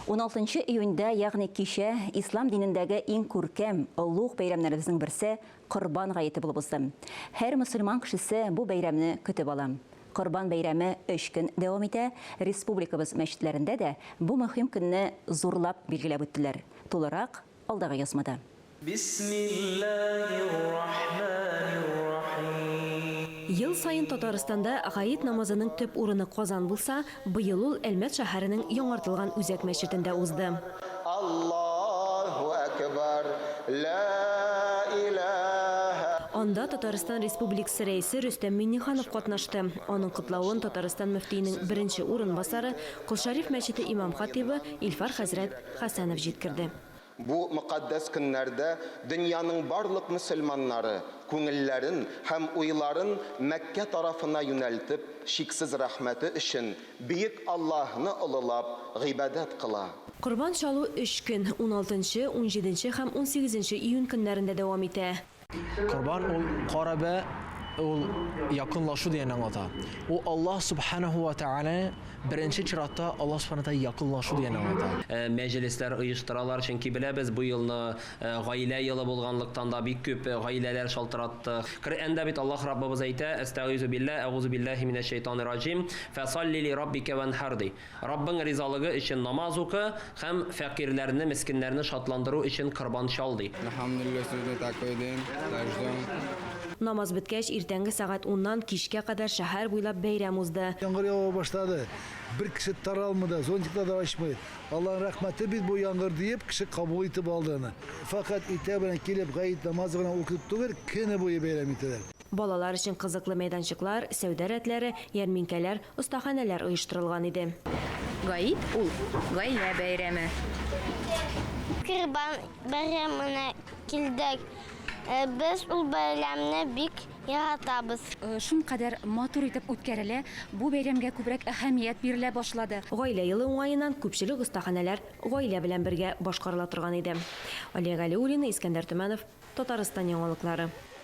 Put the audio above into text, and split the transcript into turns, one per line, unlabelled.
16 июньдә, ягъни кичә, ислам динендәге иң күркәм, олуг бәйрәмнәребезнең берсе, Корбан гаете булып узды. Һәр мөселман кешесе бу бәйрәмне көтеп ала. Корбан бәйрәме өч көн дәвам итә, республикабыз мәчетләрендә дә бу мөһим көнне зурлап билгеләп үттеләр. Тулырак, алдагы язмада.
Бисмиллаһир-рахманир-рахим.
Ел саен Татарстанда гает намазының төп урыны Казан булса, быел ул Әлмәт шәһәренең яңартылган үзәк мәчетендә узды.
Аллаһу әкбәр, лә иләһә.
Анда Татарстан Республикасы Рәисе Рөстәм Миңнеханов катнашты. Аның котлавын Татарстан мөфтиенең беренче урынбасары, Колшәриф мәчете имам-хатыйбы Илфар хәзрәт Хәсәнов җиткерде.
Бу мөкатдәс көннәрдә дөньяның барлык мөселманнары күңелләрен һәм уйларын Мәккә тарафына юнәлтеп, чиксез рәхмәте өчен Бөек Аллаһны олылап гыйбадәт кыла.
Корбан чалу өч көн, уналтынчы, унҗиденче һәм унсигезенче июнь көннәрендә дәвам итә.
Корбан ул карабә, ул якынлашу дигәнне аңлата. Ул Аллаһ Субханаһу ва Тәгалә беренче чиратта Аллаһ Субханаһу ва Тәгалә якынлашу дигәнне аңлата.
Мәҗлесләр оештыралар, чөнки беләбез, бу елны Гаилә елы булганлыктан да бик күп гаиләләр шалтыратты. Коръәндә бит Аллаһ Раббыбыз әйтә, Әстәгыйзү билләһ, әгузу билләһи минәш шәйтанир раҗим, фәсалли ли раббикә вәнхәр ди. Раббың ризалыгы өчен намаз укы һәм фәкыйрьләрне, мескеннәрне шатландыру өчен корбан чал ди.
Әлхәмдүлилләһ, сегодня такой день, дождем.
Намаз беткәч, иртәнге сәгать уннан кичкә кадәр шәһәр буйлап бәйрәм узды.
Яңгыр ява башлады. Бер кеше таралмый да, зонтиклар да ачмый. Алланың рәхмәте бит бу яңгыр диеп, кеше кабул итеп алды аны. Фәкать иртә белән килеп гает намазы гына укытып түгел, көне буе бәйрәм итәләр.
Балалар өчен кызыклы мәйданчыклар, сәүдә рәтләре, ярминкәләр, остаханәләр оештырылган иде.
Гает ул, гаилә бәйрәме.
Корбан бәйрәменә килдек. Без ул бәйрәмне бик яратабыз.
Шулкадәр матур итеп үткәрелә. Бу бәйрәмгә күбрәк әһәмият бирелә башлады.
Гаилә елы уңаеннан күпчелек остаханәләр гаилә белән бергә башкарыла торган иде. Алия Галиуллина, Искәндәр Төмәнов, Татарстан яңалыклары.